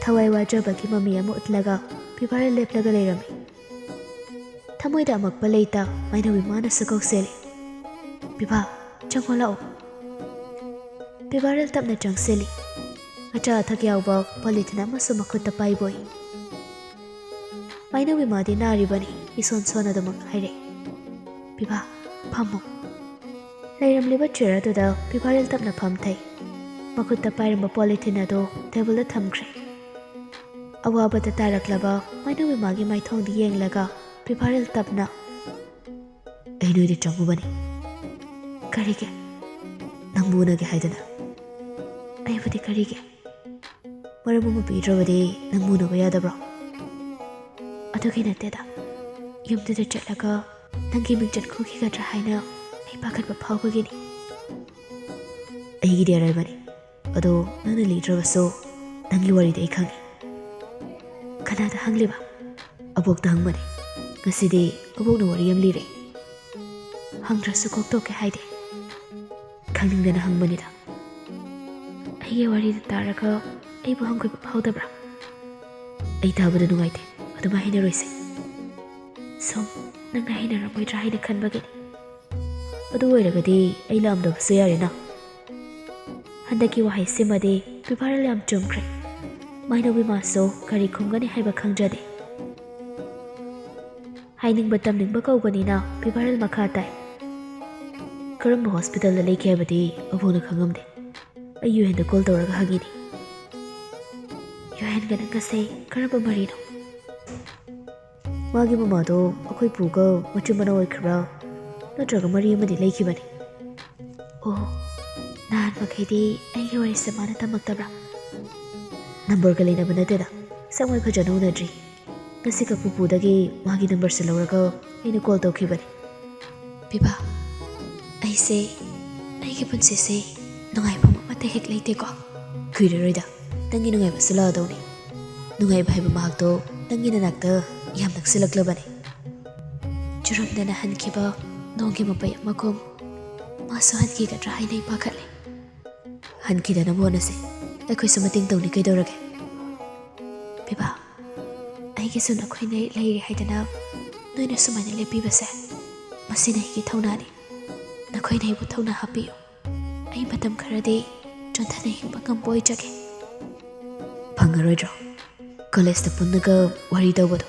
ꯊꯋꯥꯏ ꯋꯥꯖꯕꯒꯤ ꯃꯃꯤ ꯑꯃ ꯎꯠꯂꯒ ꯐꯤꯚꯥꯔꯦꯜ ꯂꯦꯞꯂꯒ ꯂꯩꯔꯝꯃꯤ꯫ ꯊꯃꯣꯏꯗ ꯑꯃꯛꯄ ꯂꯩꯇ ꯃꯥꯏꯅꯧꯕꯤ ꯃꯥꯅꯁꯨ ꯀꯧꯁꯦꯜꯂꯤ꯫ "ꯐꯤꯚꯥ, ꯆꯪꯉꯣ ꯂꯥꯛꯑꯣ꯫" ꯐꯤꯚꯥꯔꯦꯜ ꯇꯞꯅ ꯆꯪꯁꯤꯜꯂꯤ꯫ ꯑꯆꯥ ꯑꯊꯛ ꯌꯥꯎꯕ ꯄꯣꯂꯤꯊꯤꯟ ꯑꯃꯁꯨ ꯃꯈꯨꯠꯇ ꯄꯥꯏꯕꯣꯏ꯫ ꯃꯥꯏꯅꯧꯕꯤ ꯃꯥꯗꯤ ꯅꯥꯔꯤꯕꯅꯤ, ꯏꯁꯣꯟ ꯁꯣꯟꯅꯗꯨꯃꯛ ꯍꯥꯏꯔꯛꯏ꯫ "ꯄꯤꯕꯥ, ꯐꯝꯃꯣ꯫" ꯂꯩꯔꯝꯂꯤꯕ ꯆꯤꯌꯔ ꯑꯗꯨꯗ ꯄꯤꯕꯥꯔꯦꯜ ꯇꯞꯅ ꯐꯝꯊꯩ꯫ ꯃꯈꯨꯠꯇ ꯄꯥꯏꯔꯝꯕ ꯄꯣꯂꯤꯊꯤꯟ ꯑꯗꯨ ꯇꯦꯕꯜꯗ ꯊꯝꯈ꯭ꯔꯦ꯫ ꯑꯋꯥꯕꯗ ꯇꯥꯔꯛꯂꯕ ꯃꯥꯏꯅꯧ ꯏꯃꯥꯒꯤ ꯃꯥꯏꯊꯣꯡꯗ ꯌꯦꯡꯂꯒ ꯄꯤꯕꯥꯔꯦꯜ ꯇꯞꯅ, "ꯑꯩ ꯅꯣꯏꯗ ꯆꯪꯉꯨꯕꯅꯤ꯫" "ꯀꯔꯤꯒꯤ?" "ꯅꯪꯕꯨ ꯎꯅꯒꯦ ꯍꯥꯏꯗꯅ꯫" "ꯑꯩꯕꯨꯗꯤ ꯀꯔꯤꯒꯤ?" "ꯃꯔꯝ ꯑꯃ ꯄꯤꯗ꯭ꯔꯕꯗꯤ ꯅꯪꯕꯨ ꯎꯅꯕ ꯌꯥꯗꯕ꯭ꯔꯣ?" "ꯑꯗꯨꯒꯤ ꯅꯠꯇꯦꯗ, ꯌꯨꯝꯗꯨꯗ ꯆꯠꯂꯒ ꯅꯪꯒꯤ ꯃꯤꯡꯆꯠ ꯈꯨꯈꯤꯒꯗ꯭ꯔꯥ ꯍꯥꯏꯅ ꯑꯩ ꯄꯥꯈꯠꯄ ꯐꯥꯎꯕꯒꯤꯅꯤ꯫" "ꯑꯩꯒꯤꯗꯤ ꯑꯔꯥꯏꯕꯅꯤ꯫ ꯑꯗꯣ ꯅꯪꯅ ꯂꯤꯗ꯭ꯔꯕꯁꯨ ꯅꯪꯒꯤ ꯋꯥꯔꯤꯗꯤ ꯑꯩ ꯈꯪꯉꯤ꯫" "ꯀꯅꯥꯗ ꯍꯪꯂꯤꯕ?" "ꯑꯕꯣꯛꯇ ꯍꯪꯕꯅꯤ꯫ ꯉꯁꯤꯗꯤ ꯑꯕꯣꯛꯅ ꯋꯥꯔꯤ ꯑꯃ ꯂꯤꯔꯦ꯫" "ꯍꯪꯗ꯭ꯔꯁꯨ ꯀꯣꯛ ꯇꯣꯛꯀꯦ ꯍꯥꯏꯗꯦ꯫" "ꯈꯪꯅꯤꯡꯗꯅ ꯍꯪꯕꯅꯤꯗ꯫" "ꯑꯩꯒꯤ ꯋꯥꯔꯤꯗ ꯇꯥꯔꯒ ꯑꯩꯕꯨ ꯍꯪꯒꯣꯏꯕ ꯐꯥꯎꯗꯕ꯭ꯔꯥ?" "ꯑꯩ ꯇꯥꯕꯗ ꯅꯨꯡꯉꯥꯏꯇꯦ, ꯑꯗꯨꯃꯥꯏ ꯍꯥꯏꯅꯔꯣꯏꯁꯦ꯫" "ꯁꯨꯝ ꯅꯪꯅ ꯍꯩꯅꯔꯝꯃꯣꯏꯗ꯭ꯔꯥ ꯍꯥꯏꯅ ꯈꯟꯕꯒꯤꯅꯤ꯫" "ꯑꯗꯨ ꯑꯣꯏꯔꯒꯗꯤ ꯑꯩ ꯂꯥꯛꯑꯝꯗꯕꯁꯨ ꯌꯥꯔꯦꯅ꯫" ꯍꯟꯗꯛꯀꯤ ꯋꯥꯍꯩꯁꯤꯃꯗꯤ ꯄꯤꯕꯥꯔꯦꯜ ꯌꯥꯝ ꯆꯨꯝꯈ꯭ꯔꯦ꯫ ꯃꯥꯏꯅꯧꯕꯤ ꯃꯥꯁꯨ ꯀꯔꯤ ꯈꯨꯝꯒꯅꯤ ꯍꯥꯏꯕ ꯈꯪꯖꯗꯦ꯫ ꯍꯥꯏꯅꯤꯡꯕ ꯇꯝꯅꯤꯡꯕ ꯀꯧꯕꯅꯤꯅ ꯄꯤꯕꯥꯔꯦꯜ ꯃꯈꯥ ꯇꯥꯏ꯫ "ꯀꯔꯝꯕ ꯍꯣꯁꯄꯤꯇꯥꯜꯗ ꯂꯩꯒꯦ ꯍꯥꯏꯕꯗꯤ ꯑꯕꯣꯛꯅ ꯈꯪꯉꯝꯗꯦ꯫ ꯑꯩ ꯌꯨꯍꯦꯟꯗ ꯀꯣꯜ ꯇꯧꯔꯒ ꯍꯪꯉꯤꯅꯤ꯫" "ꯌꯨꯍꯦꯟꯒ ꯅꯪꯒꯁꯦ ꯀꯔꯝꯕ ꯃꯔꯤꯅꯣ?" "ꯃꯥꯒꯤ ꯃꯃꯥꯗꯣ ꯑꯩꯈꯣꯏ ꯄꯨꯒ ꯃꯆꯤꯟ ꯃꯅꯥꯎ ꯑꯣꯏꯈꯤꯕ꯭ꯔꯥ, ꯅꯠꯇ꯭ꯔꯒ ꯃꯔꯤ ꯑꯃꯗꯤ ꯂꯩꯈꯤꯕꯅꯤ꯫" "ꯑꯣ, ꯅꯍꯥꯟ ꯃꯈꯩꯗꯤ ꯑꯩꯒꯤ ꯋꯥꯔꯤꯁꯦ ꯃꯥꯅ ꯇꯝꯃꯛꯇꯕ꯭ꯔꯥ?" "ꯅꯝꯕꯔꯒ ꯂꯩꯅꯕ ꯅꯠꯇꯦꯗ, ꯁꯛ ꯃꯥꯏ ꯐꯖꯅ ꯎꯅꯗ꯭ꯔꯤ꯫ ꯉꯁꯤꯈꯛ ꯄꯨꯄꯨꯗꯒꯤ ꯃꯥꯒꯤ ꯅꯝꯕꯔꯁꯦ ꯂꯧꯔꯒ ꯑꯩꯅ ꯀꯣꯜ ꯇꯧꯈꯤꯕꯅꯤ꯫" "ꯄꯤꯕꯥ, ꯑꯩꯁꯦ, ꯑꯩꯒꯤ ꯄꯨꯟꯁꯤꯁꯦ ꯅꯨꯡꯉꯥꯏꯐꯝ ꯑꯃꯠꯇ ꯍꯦꯛ ꯂꯩꯇꯦꯀꯣ꯫" "ꯀꯨꯏꯔꯔꯣꯏꯗ, ꯅꯪꯒꯤ ꯅꯨꯡꯉꯥꯏꯕꯁꯨ ꯂꯥꯛꯑꯗꯧꯅꯤ꯫ ꯅꯨꯡꯉꯥꯏꯕ ꯍꯥꯏꯕ ꯃꯍꯥꯛꯇꯣ ꯅꯪꯒꯤ ꯅꯅꯥꯛꯇ ꯌꯥꯝ ꯅꯛꯁꯤꯜꯂꯛꯂꯕꯅꯤ꯫" ꯆꯨꯔꯝꯗꯅ ꯍꯟꯈꯤꯕ ꯅꯣꯡꯒꯤ ꯃꯄꯩ ꯑꯃꯒꯨꯝ ꯃꯥꯁꯨ ꯍꯟꯈꯤꯒꯗ꯭ꯔꯥ ꯍꯥꯏꯅ ꯑꯩ ꯄꯥꯈꯠꯂꯦ꯫ "ꯍꯟꯈꯤꯗꯅꯕ ꯍꯣꯠꯅꯁꯤ, ꯑꯩꯈꯣꯏꯁꯨ ꯃꯇꯦꯡ ꯇꯧꯅꯤ, ꯀꯩꯗꯧꯔꯒꯦ?" "ꯄꯤꯕꯥ, ꯑꯩꯒꯤꯁꯨ ꯅꯈꯣꯏꯅ ꯂꯩꯔꯦ ꯍꯥꯏꯗꯅ ꯅꯣꯏꯅ ꯁꯨꯃꯥꯏꯅ ꯂꯦꯞꯄꯤꯕꯁꯦ, ꯃꯁꯤꯅ ꯑꯩꯒꯤ ꯊꯧꯅꯥꯅꯤ꯫ ꯅꯈꯣꯏꯅ ꯑꯩꯕꯨ ꯊꯧꯅꯥ ꯍꯥꯞꯄꯤꯌꯨ꯫ ꯑꯩ ꯃꯇꯝ ꯈꯔꯗꯤ ꯆꯣꯟꯊꯅ ꯍꯤꯡꯕ ꯉꯝꯕ ꯑꯣꯏꯖꯒꯦ꯫" "ꯐꯪꯉꯔꯣꯏꯗ꯭ꯔꯣ? ꯀꯣꯂꯦꯖꯇ ꯄꯨꯟꯅꯒ ꯋꯥꯔꯤ ꯇꯧꯕꯗꯣ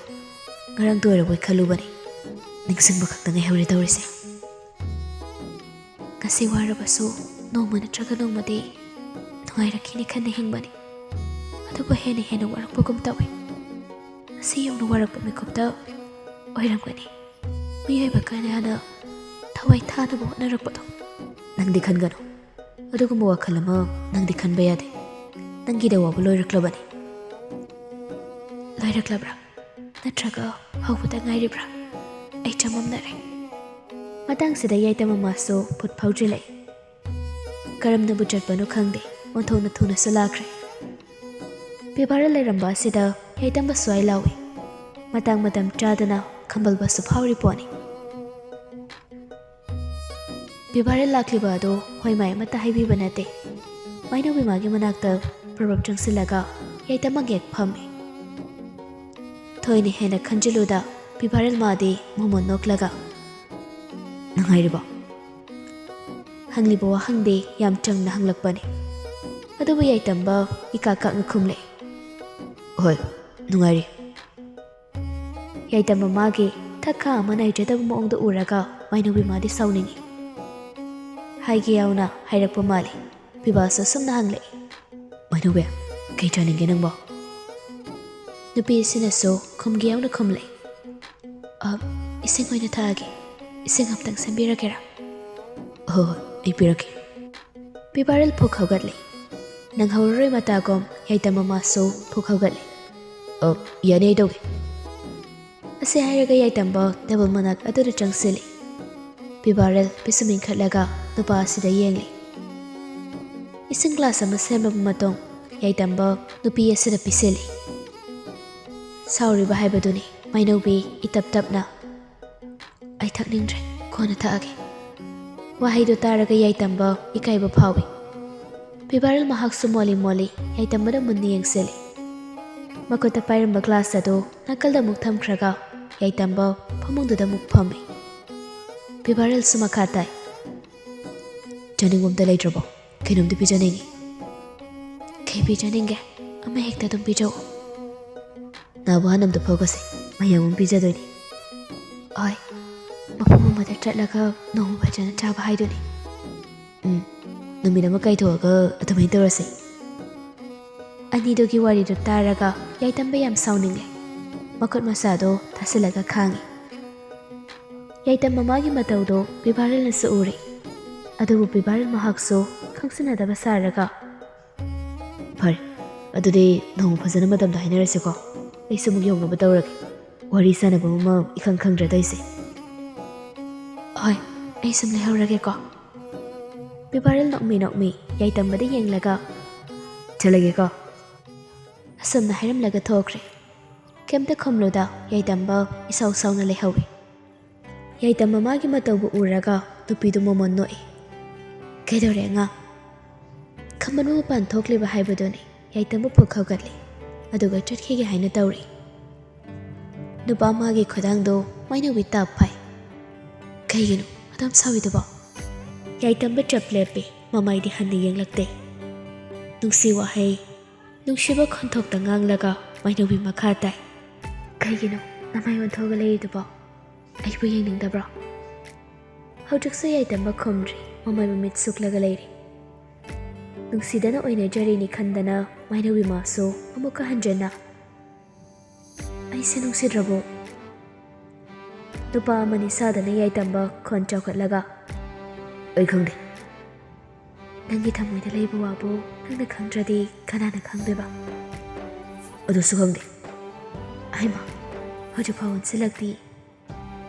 ꯉꯔꯥꯡꯇ ꯑꯣꯏꯔꯕꯣꯏ ꯈꯜꯂꯨꯕꯅꯤ꯫ ꯅꯤꯡꯁꯤꯡꯕ ꯈꯛꯇ ꯉꯥꯏꯍꯧꯔꯦ ꯇꯧꯔꯤꯁꯦ꯫ ꯉꯁꯤ ꯋꯥꯔꯕꯁꯨ ꯅꯣꯡꯃ ꯅꯠꯇ꯭ꯔꯒ ꯅꯣꯡꯃꯗꯤ ꯅꯨꯡꯉꯥꯏꯔꯛꯈꯤꯅꯤ ꯈꯟꯅ ꯍꯤꯡꯕꯅꯤ꯫ ꯑꯗꯨꯕꯨ ꯍꯦꯟꯅ ꯍꯦꯟꯅ ꯋꯥꯔꯛꯄꯒꯨꯝ ꯇꯧꯏ꯫ ꯉꯁꯤ ꯌꯧꯅ ꯋꯥꯔꯛꯄ ꯃꯤꯀꯨꯞꯇ ꯑꯣꯏꯔꯝꯒꯅꯤ ꯃꯤꯑꯣꯏꯕ ꯀꯌꯥꯅ ꯊꯋꯥꯏ ꯊꯥꯅꯕ ꯍꯣꯠꯅꯔꯛꯄꯗꯣ꯫ ꯅꯪꯗꯤ ꯈꯟꯒꯅꯨ꯫ ꯑꯗꯨꯒꯨꯝꯕ ꯋꯥꯈꯜ ꯑꯃ ꯅꯪꯗꯤ ꯈꯟꯕ ꯌꯥꯗꯦ꯫ ꯅꯪꯒꯤꯗ ꯋꯥꯕ ꯂꯣꯏꯔꯛꯂꯕꯅꯤ꯫ ꯂꯣꯏꯔꯛꯂꯕ꯭ꯔꯥ? ꯅꯠꯇ꯭ꯔꯒ ꯍꯧꯕꯗ ꯉꯥꯏꯔꯤꯕ꯭ꯔꯥ? ꯑꯩ ꯆꯃꯝꯅꯔꯦ꯫ ꯃꯇꯥꯡꯁꯤꯗ ꯌꯥꯏꯇꯝ ꯃꯃꯥꯁꯨ ꯐꯨꯠ ꯐꯥꯎꯗ꯭ꯔꯤꯂꯛꯏ꯫ ꯀꯔꯝꯅꯕꯨ ꯆꯠꯄꯅꯣ ꯈꯪꯗꯦ, ꯑꯣꯟꯊꯣꯛꯅ ꯊꯨꯅꯁꯨ ꯂꯥꯛꯈ꯭ꯔꯦ꯫ ꯕꯤꯚꯥꯔ ꯂꯩꯔꯝꯕ ꯑꯁꯤꯗ ꯌꯥꯏꯇꯝꯕ ꯁ꯭ꯋꯥꯏ ꯂꯥꯎꯏ꯫ ꯃꯇꯥꯡ ꯃꯇꯝ ꯆꯥꯗꯅ ꯈꯝꯕꯜꯕꯁꯨ ꯐꯥꯎꯔꯤ ꯄꯣꯠꯅꯤ꯫ ꯕꯤꯚꯥꯔ ꯂꯥꯛꯂꯤꯕ ꯑꯗꯨ ꯍꯣꯏ ꯃꯥꯏ ꯑꯃꯠꯇ ꯍꯥꯏꯕꯤꯕ ꯅꯠꯇꯦ꯫ ꯃꯥꯏꯅꯧꯕꯤ ꯃꯥꯒꯤ ꯃꯅꯥꯛꯇ ꯄ꯭ꯔꯣꯕꯞ ꯆꯪꯁꯤꯜꯂꯒ ꯌꯥꯏꯇꯝꯕ ꯉꯦꯛ ꯐꯝꯃꯤ꯫ ꯊꯣꯏꯅ ꯍꯦꯟꯅ ꯈꯟꯖꯤꯜꯂꯨꯗ ꯕꯤꯚꯥꯔ ꯃꯥꯗꯤ ꯃꯣꯃꯣꯟ ꯅꯣꯛꯂꯒ, "ꯅꯨꯡꯉꯥꯏꯔꯤꯕꯣ?" ꯍꯪꯂꯤꯕ ꯋꯥꯍꯪꯗꯤ ꯌꯥꯝ ꯆꯝꯅ ꯍꯪꯂꯛꯄꯅꯤ꯫ ꯑꯗꯨꯕꯨ ꯌꯥꯏꯇꯝꯕ ꯏꯀꯥꯛ ꯀꯥꯛꯅ ꯈꯨꯝꯂꯛꯏ꯫ "ꯍꯣꯏ, ꯅꯨꯡꯉꯥꯏꯔꯤ꯫" ꯌꯥꯏꯇꯝꯕ ꯃꯥꯒꯤ ꯊꯛ ꯈꯥ ꯑꯃ ꯅꯥꯏꯖꯗꯕ ꯃꯑꯣꯡꯗ ꯎꯔꯒ ꯃꯥꯏꯅꯧꯕꯤ ꯃꯥꯗꯤ ꯁꯥꯎꯅꯤꯡꯏ꯫ ꯍꯥꯏꯒꯦ ꯌꯥꯎꯅ ꯍꯥꯏꯔꯛꯄ ꯃꯥꯜꯂꯤ꯫ ꯕꯤꯚꯥꯁꯨ ꯁꯨꯝꯅ ꯍꯪꯂꯛꯏ, "ꯃꯥꯏꯅꯧꯕꯤ, ꯀꯩ ꯆꯥꯅꯤꯡꯒꯦ ꯅꯪꯕꯣ?" ꯅꯨꯄꯤ ꯑꯁꯤꯅꯁꯨ ꯈꯨꯝꯒꯦ ꯌꯥꯎꯅ ꯈꯨꯝꯂꯛꯏ꯫ "ꯑ, ꯏꯁꯤꯡ ꯑꯣꯏꯅ ꯊꯛꯑꯒꯦ꯫ ꯏꯁꯤꯡ ꯑꯝꯇꯪ ꯁꯦꯝꯕꯤꯔꯛꯀꯦꯔꯥ?" "ꯍꯣꯏ, ꯍꯣꯏ, ꯑꯩ ꯄꯤꯔꯛꯀꯦ꯫" ꯕꯤꯚꯥꯔ ꯐꯨꯛ ꯍꯧꯒꯠꯂꯤ꯫ ꯅꯪꯍꯧꯔꯔꯣꯏ ꯃꯇꯥꯒꯨꯝ ꯌꯥꯏꯇꯝꯕ ꯃꯥꯁꯨ ꯐꯨꯛ ꯍꯧꯒꯠꯂꯤ꯫ "ꯑ, ꯌꯥꯅꯤ, ꯑꯩ ꯇꯧꯒꯦ꯫" ꯑꯁꯤ ꯍꯥꯏꯔꯒ ꯌꯥꯏꯇꯝꯕ ꯇꯦꯕꯜ ꯃꯅꯥꯛ ꯑꯗꯨꯗ ꯆꯪꯁꯤꯜꯂꯤ꯫ ꯕꯤꯚꯥꯔ ꯄꯤꯁꯨꯝ ꯏꯟꯈꯠꯂꯒ ꯅꯨꯄꯥ ꯑꯁꯤꯗ ꯌꯦꯡꯂꯤ꯫ ꯏꯁꯤꯡ ꯒ꯭ꯂꯥꯁ ꯑꯃ ꯁꯦꯝꯂꯕ ꯃꯇꯨꯡ ꯌꯥꯏꯇꯝꯕ ꯅꯨꯄꯤ ꯑꯁꯤꯗ ꯄꯤꯁꯤꯜꯂꯤ꯫ ꯁꯥꯎꯔꯤꯕ ꯍꯥꯏꯕꯗꯨꯅꯤ ꯃꯥꯏꯅꯧꯕꯤ ꯏꯇꯞ ꯇꯞꯅ, "ꯑꯩ ꯊꯛꯅꯤꯡꯗ꯭ꯔꯦ, ꯀꯣꯟꯅ ꯊꯛꯑꯒꯦ꯫" ꯋꯥꯍꯩꯗꯨ ꯇꯥꯔꯒ ꯌꯥꯏꯇꯝꯕ ꯏꯀꯥꯏꯕ ꯐꯥꯎꯏ꯫ ꯕꯤꯚꯥꯔ ꯃꯍꯥꯛꯁꯨ ꯃꯣꯜꯂꯤ ꯃꯣꯜꯂꯤ ꯌꯥꯏꯇꯝꯕꯗ ꯃꯨꯟꯅ ꯌꯦꯡꯁꯤꯜꯂꯤ꯫ ꯃꯈꯨꯠꯇ ꯄꯥꯏꯔꯝꯕ ꯒ꯭ꯂꯥꯁ ꯑꯗꯨ ꯅꯥꯀꯜꯗ ꯑꯃꯨꯛ ꯊꯝꯈ꯭ꯔꯒ ꯌꯥꯏꯇꯝꯕ ꯐꯃꯨꯡꯗꯨꯗ ꯑꯃꯨꯛ ꯐꯝꯃꯤ꯫ ꯕꯤꯚꯥꯔꯁꯨ ꯃꯈꯥ ꯇꯥꯏ, "ꯆꯥꯅꯤꯡꯕ ꯑꯝꯇ ꯂꯩꯇ꯭ꯔꯕꯣ? ꯀꯩꯅꯣꯝꯇ ꯄꯤꯖꯅꯤꯡꯉꯤ꯫" "ꯀꯩ ꯄꯤꯖꯅꯤꯡꯒꯦ? ꯑꯃ ꯍꯦꯛꯇ ꯑꯗꯨꯝ ꯄꯤꯖꯧ꯫" "ꯅꯥꯕꯨ ꯍꯥꯟꯅ ꯑꯝꯇ ꯐꯒꯣꯁꯦ, ꯃꯌꯥꯝ ꯑꯃ ꯄꯤꯖꯗꯣꯏꯅꯤ꯫" "ꯍꯣꯏ, ꯑꯗ ꯆꯠꯂꯒ ꯅꯣꯡꯃ ꯐꯖꯅ ꯆꯥꯕ ꯍꯥꯏꯗꯨꯅꯤ꯫ ꯎꯝ, ꯅꯨꯃꯤꯠ ꯑꯃ ꯀꯥꯏꯊꯣꯛꯑꯒ ꯑꯗꯨꯃꯥꯏꯅ ꯇꯧꯔꯁꯦ꯫ ꯑꯅꯤꯗꯨꯒꯤ ꯋꯥꯔꯤꯗꯨ ꯇꯥꯔꯒ ꯌꯥꯏꯇꯝꯕ ꯌꯥꯝ ꯁꯥꯎꯅꯤꯡꯂꯦ꯫ ꯃꯈꯨꯠ ꯃꯁꯥꯗꯣ ꯊꯥꯁꯤꯜꯂꯒ ꯈꯥꯡꯉꯤ꯫ ꯌꯥꯏꯇꯝ ꯃꯃꯥꯒꯤ ꯃꯇꯧꯗꯣ ꯄꯤꯕꯥꯔꯦꯜꯅꯁꯨ ꯎꯔꯦ꯫ ꯑꯗꯨꯕꯨ ꯄꯤꯕꯥꯔꯦꯜ ꯃꯍꯥꯛꯁꯨ ꯈꯪꯁꯤꯟꯅꯗꯕ ꯁꯥꯔꯒ, "ꯐꯔꯦ, ꯑꯗꯨꯗꯤ ꯅꯣꯡꯃ ꯐꯖꯅ ꯃꯇꯝꯗ ꯍꯥꯏꯅꯔꯁꯤꯀꯣ꯫ ꯑꯩꯁꯨ ꯑꯃꯨꯛ ꯌꯧꯅꯕ ꯇꯧꯔꯒꯦ꯫ ꯋꯥꯔꯤ ꯁꯥꯟꯅꯕ ꯑꯃ ꯏꯈꯪ ꯈꯪꯗ꯭ꯔꯦ ꯇꯧꯏꯁꯦ꯫ ꯍꯣꯏ, ꯑꯩ ꯁꯨꯝ ꯂꯩꯍꯧꯔꯒꯦꯀꯣ꯫" ꯄꯤꯕꯥꯔꯦꯜ ꯅꯣꯛꯃꯤ ꯅꯣꯛꯃꯤ ꯌꯥꯏꯇꯝꯕꯗ ꯌꯦꯡꯂꯒ, "ꯆꯠꯂꯒꯦꯀꯣ꯫" ꯑꯁꯨꯝꯅ ꯍꯥꯏꯔꯝꯂꯒ ꯊꯣꯛꯈ꯭ꯔꯦ꯫ ꯀꯩꯝꯇ ꯈꯨꯝꯂꯨꯗ ꯌꯥꯏꯇꯝꯕ ꯏꯁꯥꯎ ꯁꯥꯎꯅ ꯂꯩꯍꯧꯏ꯫ ꯌꯥꯏꯇꯝ ꯃꯃꯥꯒꯤ ꯃꯇꯧꯕꯨ ꯎꯔꯒ ꯅꯨꯄꯤꯗꯨ ꯃꯃꯣꯟ ꯅꯣꯛꯏ꯫ "ꯀꯩꯗꯧꯔꯦ ꯑꯉꯥꯡ?" ꯈꯝꯕꯟꯕ ꯃꯄꯥꯟ ꯊꯣꯛꯂꯤꯕ ꯍꯥꯏꯕꯗꯨꯅꯤ꯫ ꯌꯥꯏꯇꯝꯕ ꯐꯨꯛ ꯍꯧꯒꯠꯂꯤ꯫ ꯑꯗꯨꯒ ꯆꯠꯈꯤꯒꯦ ꯍꯥꯏꯅ ꯇꯧꯔꯤ꯫ ꯅꯨꯄꯥ ꯑꯃꯒꯤ ꯈꯨꯗꯥꯡꯗꯣ ꯃꯥꯏꯅꯧꯕꯤ ꯇꯥꯞ ꯐꯥꯏ꯫ "ꯀꯩꯒꯤꯅꯣ ꯑꯗꯨꯝ ꯁꯥꯎꯏꯗꯨꯕꯣ?" ꯌꯥꯏꯇꯝꯕ ꯆꯞ ꯂꯦꯞꯄꯤ꯫ ꯃꯃꯥꯏꯗꯤ ꯍꯟꯅ ꯌꯦꯡꯂꯛꯇꯦ꯫ ꯅꯨꯡꯁꯤ ꯋꯥꯍꯩ, ꯅꯨꯡꯁꯤꯕ ꯈꯣꯟꯊꯣꯛꯇ ꯉꯥꯡꯂꯒ ꯃꯥꯏꯅꯧꯕꯤ ꯃꯈꯥ ꯇꯥꯏ꯫ "ꯀꯩꯒꯤꯅꯣ ꯅꯃꯥꯏ ꯑꯣꯟꯊꯣꯛꯑꯒ ꯂꯩꯔꯤꯗꯨꯕꯣ? ꯑꯩꯕꯨ ꯌꯦꯡꯅꯤꯡꯗꯕ꯭ꯔꯣ?" ꯍꯧꯖꯤꯛꯁꯨ ꯌꯥꯏꯇꯝꯕ ꯈꯨꯝꯗ꯭ꯔꯤ꯫ ꯃꯃꯥꯏ ꯃꯃꯤꯠ ꯁꯨꯛꯂꯒ ꯂꯩꯔꯤ꯫ ꯅꯨꯡꯁꯤꯗꯅ ꯑꯣꯏꯅꯖꯔꯤꯅꯤ ꯈꯟꯗꯅ ꯃꯥꯏꯅꯧꯕꯤ ꯃꯥꯁꯨ ꯑꯃꯨꯛꯀ ꯍꯟꯖꯟꯅ, "ꯑꯩꯁꯦ ꯅꯨꯡꯁꯤꯗ꯭ꯔꯕꯣ?" ꯅꯨꯄꯥ ꯑꯃꯅꯤ ꯁꯥꯗꯅ ꯌꯥꯏꯇꯝꯕ ꯈꯣꯟ ꯆꯥꯎꯈꯠꯂꯒ, "ꯑꯩ ꯈꯪꯗꯦ꯫ ꯅꯪꯒꯤ ꯊꯃꯣꯏꯗ ꯂꯩꯕ ꯋꯥꯕꯨ ꯅꯪꯅ ꯈꯪꯗ꯭ꯔꯗꯤ ꯀꯅꯥꯅ ꯈꯪꯗꯣꯏꯕ?" "ꯑꯗꯨꯁꯨ ꯈꯪꯗꯦ꯫ ꯍꯩꯃꯥ, ꯍꯧꯖꯤꯛꯐꯥꯎ ꯑꯣꯟꯁꯤꯜꯂꯛꯇꯤ꯫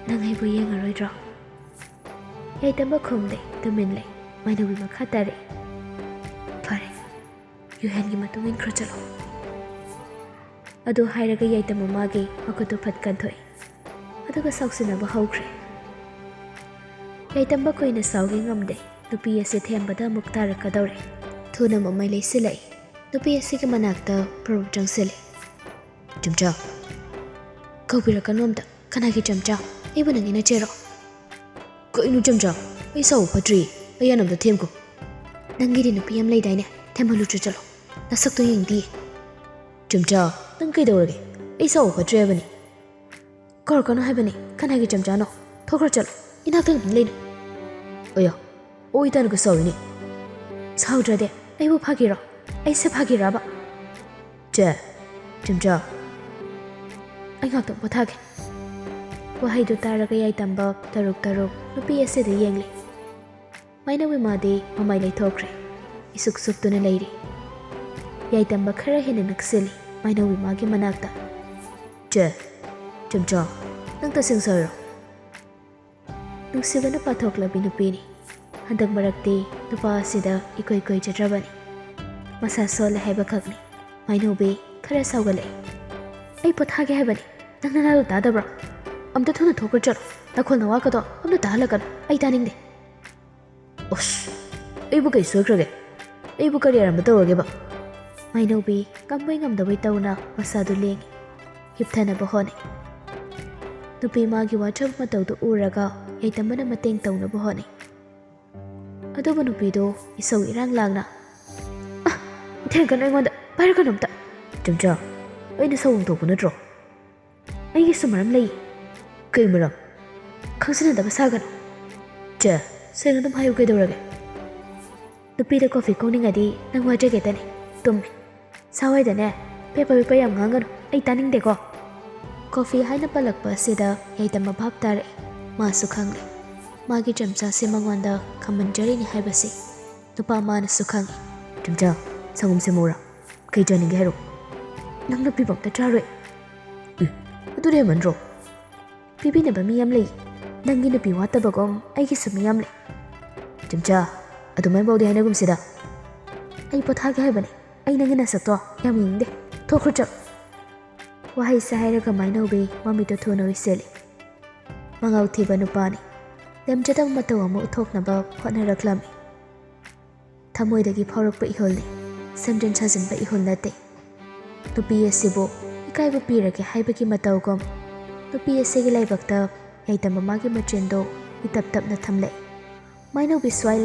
ꯅꯪ ꯑꯩꯕꯨ ꯌꯦꯡꯉꯔꯣꯏꯗ꯭ꯔꯣ?" ꯌꯥꯏꯇꯝꯕ ꯈꯨꯝꯗꯦ, ꯇꯨꯃꯤꯟ ꯂꯩ꯫ ꯃꯥꯏꯅꯧꯕꯤ ꯃꯈꯥ ꯇꯥꯔꯛꯏ꯫ "ꯐꯔꯦ, ꯌꯨꯍꯦꯟꯒꯤ ꯃꯇꯨꯡ ꯏꯟꯈ꯭ꯔꯣ ꯆꯠꯂꯣ꯫" ꯑꯗꯨ ꯍꯥꯏꯔꯒ ꯌꯥꯏꯇꯝ ꯃꯃꯥꯒꯤ ꯃꯈꯨꯠꯇꯨ ꯐꯠ ꯀꯟꯊꯣꯛꯏ꯫ ꯑꯗꯨꯒ ꯁꯥꯎꯁꯤꯟꯅꯕ ꯍꯧꯈ꯭ꯔꯦ꯫ ꯌꯥꯏꯇꯝꯕ ꯀꯨꯏꯅ ꯁꯥꯎꯒꯦ ꯉꯝꯗꯦ꯫ ꯅꯨꯄꯤ ꯑꯁꯤ ꯊꯦꯝꯕꯗ ꯑꯃꯨꯛ ꯇꯥꯔꯛꯀꯗꯧꯔꯦ꯫ ꯊꯨꯅ ꯃꯃꯩ ꯂꯩꯁꯤꯜꯂꯛꯏ꯫ ꯅꯨꯄꯤ ꯑꯁꯤꯒꯤ ꯃꯅꯥꯛꯇ ꯄ꯭ꯔꯚꯨ ꯆꯪꯁꯤꯜꯂꯤ꯫ "ꯆꯝꯆꯥ꯫" "ꯀꯧꯕꯤꯔꯛꯀꯅꯨ ꯑꯝꯇ꯫ ꯀꯅꯥꯒꯤ ꯆꯝꯆꯥ? ꯑꯩꯕꯨ ꯅꯪꯒꯤ ꯅꯆꯦꯔꯣ?" "ꯀꯩꯅꯣ ꯆꯝꯆꯥ? ꯑꯩ ꯁꯥꯎꯕ ꯐꯠꯇ꯭ꯔꯤ꯫ ꯑꯩ ꯑꯅꯝꯗ ꯊꯦꯝꯈꯣ꯫" "ꯅꯪꯒꯤꯗꯤ ꯅꯨꯄꯤ ꯑꯃ ꯂꯩꯗꯥꯏꯅꯦ? ꯊꯦꯝꯍꯜꯂꯨꯆꯣ ꯆꯠꯂꯣ꯫ ꯅꯁꯛꯇꯣ ꯌꯦꯡꯅꯤꯡꯗꯤꯌꯦ꯫" "ꯆꯝꯆꯥ, ꯅꯪ ꯀꯩꯗꯧꯔꯒꯦ? ꯑꯩ ꯁꯥꯎꯕ ꯐꯠꯇ꯭ꯔꯦ ꯍꯥꯏꯕꯅꯤ꯫" "ꯀꯧꯔꯛꯀꯅꯨ ꯍꯥꯏꯕꯅꯤ꯫ ꯀꯅꯥꯒꯤ ꯆꯝꯆꯥꯅꯣ? ꯊꯣꯛꯈ꯭ꯔꯣ ꯆꯠꯂꯣ꯫" ꯏꯅꯥꯛꯇ ꯉꯝ ꯂꯩꯅꯨ꯫ ꯑꯣꯌꯣ, ꯑꯣꯏ ꯇꯥꯅꯒ ꯁꯥꯎꯏꯅꯦ꯫ ꯁꯥꯎꯗ꯭ꯔꯗꯤ ꯑꯩꯕꯨ ꯐꯥꯒꯤꯔꯣ? ꯑꯩꯁꯦ ꯐꯥꯒꯤꯔꯕ? ꯆꯦ, ꯆꯨꯝꯆꯥ, ꯑꯩ ꯉꯥꯛꯇꯪ ꯄꯣꯊꯥꯒꯦ꯫ ꯋꯥꯍꯩꯗꯨ ꯇꯥꯔꯒ ꯌꯥꯏꯇꯝꯕ ꯇꯔꯨꯛ ꯇꯔꯨꯛ ꯅꯨꯄꯤ ꯑꯁꯤꯗ ꯌꯦꯡꯂꯤ꯫ ꯃꯥꯏꯅꯧ ꯏꯃꯥꯗꯤ ꯃꯃꯥꯏ ꯂꯩꯊꯣꯛꯈ꯭ꯔꯦ꯫ ꯏꯁꯨꯛ ꯁꯨꯛꯇꯨꯅ ꯂꯩꯔꯤ꯫ ꯌꯥꯏꯇꯝꯕ ꯈꯔ ꯍꯦꯟꯅ ꯅꯛꯁꯤꯜꯂꯤ ꯃꯥꯏꯅꯧ ꯏꯃꯥꯒꯤ ꯃꯅꯥꯛꯇ꯫ ꯆꯦ, ꯆꯨꯝꯆꯥ, ꯅꯪ ꯇꯁꯦꯡ ꯁꯥꯏꯔꯣ? ꯅꯨꯡꯁꯤꯕꯅ ꯄꯥꯊꯣꯛꯂꯕꯤ ꯅꯨꯄꯤꯅꯤ꯫ ꯍꯟꯗꯛ ꯃꯔꯛꯇꯤ ꯅꯨꯄꯥ ꯑꯁꯤꯗ ꯏꯀꯣꯏ ꯀꯣꯏꯖꯗ꯭ꯔꯕꯅꯤ꯫ ꯃꯁꯥ ꯁꯣꯜꯂꯦ ꯍꯥꯏꯕꯈꯛꯅꯤ꯫ ꯃꯥꯏꯅꯧꯕꯤ ꯈꯔ ꯁꯥꯎꯒꯠꯂꯛꯏ꯫ "ꯑꯩ ꯄꯣꯊꯥꯒꯦ ꯍꯥꯏꯕꯅꯤ꯫ ꯅꯪ ꯅꯅꯥꯗꯣ ꯇꯥꯗꯕ꯭ꯔꯣ? ꯑꯝꯇ ꯊꯨꯅ ꯊꯣꯛꯈ꯭ꯔ ꯆꯠꯂꯣ꯫ ꯅꯈꯣꯜ ꯅꯋꯥꯒꯗꯣ ꯑꯝꯇ ꯇꯥꯍꯜꯂꯛꯀꯅꯨ꯫ ꯑꯩ ꯇꯥꯅꯤꯡꯗꯦ꯫" "ꯑꯁ, ꯑꯩꯕꯨ ꯀꯩ ꯁꯣꯏꯈ꯭ꯔꯒꯦ? ꯑꯩꯕꯨ ꯀꯔꯤ ꯑꯔꯥꯟꯕ ꯇꯧꯔꯒꯦꯕ?" ꯃꯥꯏꯅꯧꯕꯤ ꯀꯝꯕꯩ ꯉꯝꯗꯕꯩ ꯇꯧꯅ ꯃꯁꯥꯗꯨ ꯂꯦꯡꯉꯤ꯫ ꯍꯤꯞꯊꯅꯕ ꯍꯣꯠꯅꯩ꯫ ꯅꯨꯄꯤ ꯃꯥꯒꯤ ꯋꯥꯖꯕ ꯃꯇꯧꯗꯨ ꯎꯔꯒ ꯌꯥꯏꯇꯝꯕꯅ ꯃꯇꯦꯡ ꯇꯧꯅꯕ ꯍꯣꯠꯅꯩ꯫ ꯑꯗꯨꯕꯨ ꯅꯨꯄꯤꯗꯨ ꯏꯁꯧ ꯏꯔꯥꯡ ꯂꯥꯡꯅ, "ꯑ, ꯊꯦꯡꯒꯅꯨ ꯑꯩꯉꯣꯟꯗ, ꯄꯥꯏꯔꯛꯀꯅꯨ ꯑꯝꯇ꯫" "ꯆꯨꯝꯆꯥ, ꯑꯩꯅ ꯁꯥꯎꯐꯝ ꯊꯣꯛꯄ ꯅꯠꯇ꯭ꯔꯣ?" "ꯑꯩꯒꯤꯁꯨ ꯃꯔꯝ ꯂꯩ꯫" "ꯀꯩ ꯃꯔꯝ?" "ꯈꯪꯖꯤꯟꯅꯗꯕ ꯁꯥꯒꯅꯨ꯫" "ꯆꯦ, ꯁꯦꯡꯅ ꯑꯗꯨꯝ ꯍꯥꯏꯌꯨ, ꯀꯩꯗꯧꯔꯒꯦ?" "ꯅꯨꯄꯤꯗ ꯀꯣꯐꯤ ꯀꯧꯅꯤꯡꯉꯗꯤ ꯅꯪ ꯋꯥꯖꯒꯦꯗꯅꯤ꯫ ꯇꯨꯝꯃꯦ꯫ ꯁꯥꯋꯥꯏꯗꯅꯦ, ꯄꯦꯄ ꯄꯦꯄ ꯌꯥꯝ ꯉꯥꯡꯒꯅꯨ, ꯑꯩ ꯇꯥꯅꯤꯡꯗꯦꯀꯣ꯫" ꯀꯣꯐꯤ ꯍꯥꯏꯅ ꯄꯜꯂꯛꯄ ꯑꯁꯤꯗ ꯌꯥꯏꯇꯝꯕ ꯚꯥꯞ ꯇꯥꯔꯛꯑꯦ꯫ ꯃꯥꯁꯨ ꯈꯪꯂꯦ꯫ ꯃꯥꯒꯤ ꯆꯝꯆꯥꯁꯦ ꯃꯉꯣꯟꯗ ꯈꯝꯕꯟꯖꯔꯤꯅꯤ ꯍꯥꯏꯕꯁꯤ ꯅꯨꯄꯥ ꯃꯥꯅꯁꯨ ꯈꯪꯉꯤ꯫ "ꯆꯝꯆꯥ, ꯁꯪꯒꯣꯝ ꯁꯦꯝꯃꯧꯔꯥ? ꯀꯩ ꯆꯥꯅꯤꯡꯒꯦ ꯍꯥꯏꯔꯣ?" "ꯅꯪꯅ ꯄꯤꯕ ꯑꯝꯇ ꯆꯥꯔꯣꯏ꯫" "ꯑꯦ, ꯑꯗꯨꯗꯤ ꯍꯦꯟꯃꯟꯗ꯭ꯔꯣ?" "ꯄꯤꯕꯤꯅꯕ ꯃꯤ ꯌꯥꯝ ꯂꯩ꯫ ꯅꯪꯒꯤ ꯅꯨꯄꯤ ꯋꯥꯠꯇꯕꯒꯨꯝ ꯑꯩꯒꯤꯁꯨ ꯃꯤ ꯌꯥꯝ ꯂꯩ꯫" "ꯆꯝꯆꯥ, ꯑꯗꯨꯃꯥꯏꯅ ꯐꯥꯎꯗꯤ ꯍꯥꯏꯅꯒꯨꯝꯁꯤꯗ꯫" "ꯑꯩ ꯄꯣꯊꯥꯒꯦ ꯍꯥꯏꯕꯅꯤ꯫ ꯑꯩ ꯅꯪꯒꯤ ꯅꯁꯛꯇꯣ ꯌꯥꯝ ꯌꯦꯡꯅꯤꯡꯗꯦ꯫ ꯊꯣꯛꯈ꯭ꯔꯣ ꯆꯠꯂꯣ꯫" ꯋꯥꯍꯩꯁꯦ ꯍꯥꯏꯔꯒ ꯃꯥꯏꯅꯧꯕꯤ ꯃꯃꯤꯠꯇꯣ ꯊꯨꯅ ꯎꯏꯁꯤꯜꯂꯤ꯫ ꯃꯉꯥꯎ ꯊꯤꯕ ꯅꯨꯄꯥꯅꯤ꯫ ꯂꯦꯝꯖꯗꯕ ꯃꯇꯧ ꯑꯃ ꯎꯠꯊꯣꯛꯅꯕ ꯍꯣꯠꯅꯔꯛꯂꯝꯃꯤ꯫ ꯊꯃꯣꯏꯗꯒꯤ ꯐꯥꯎꯔꯛꯄ ꯏꯍꯨꯜꯅꯤ, ꯁꯦꯝꯖꯤꯟ ꯁꯥꯖꯤꯟꯕ ꯏꯍꯨꯜ ꯅꯠꯇꯦ꯫ ꯅꯨꯄꯤ ꯑꯁꯤꯕꯨ ꯏꯀꯥꯏꯕ ꯄꯤꯔꯒꯦ ꯍꯥꯏꯕꯒꯤ ꯃꯇꯧꯒꯨꯝ, ꯅꯨꯄꯤ ꯑꯁꯤꯒꯤ ꯂꯥꯏꯕꯛꯇ ꯌꯥꯏꯇꯝꯕ ꯃꯥꯒꯤ ꯃꯆꯤꯟꯗꯨ ꯏꯇꯞ ꯇꯞꯅ ꯊꯝꯂꯛꯏ꯫ ꯃꯥꯏꯅꯧꯕꯤ ꯁ꯭ꯋꯥꯏ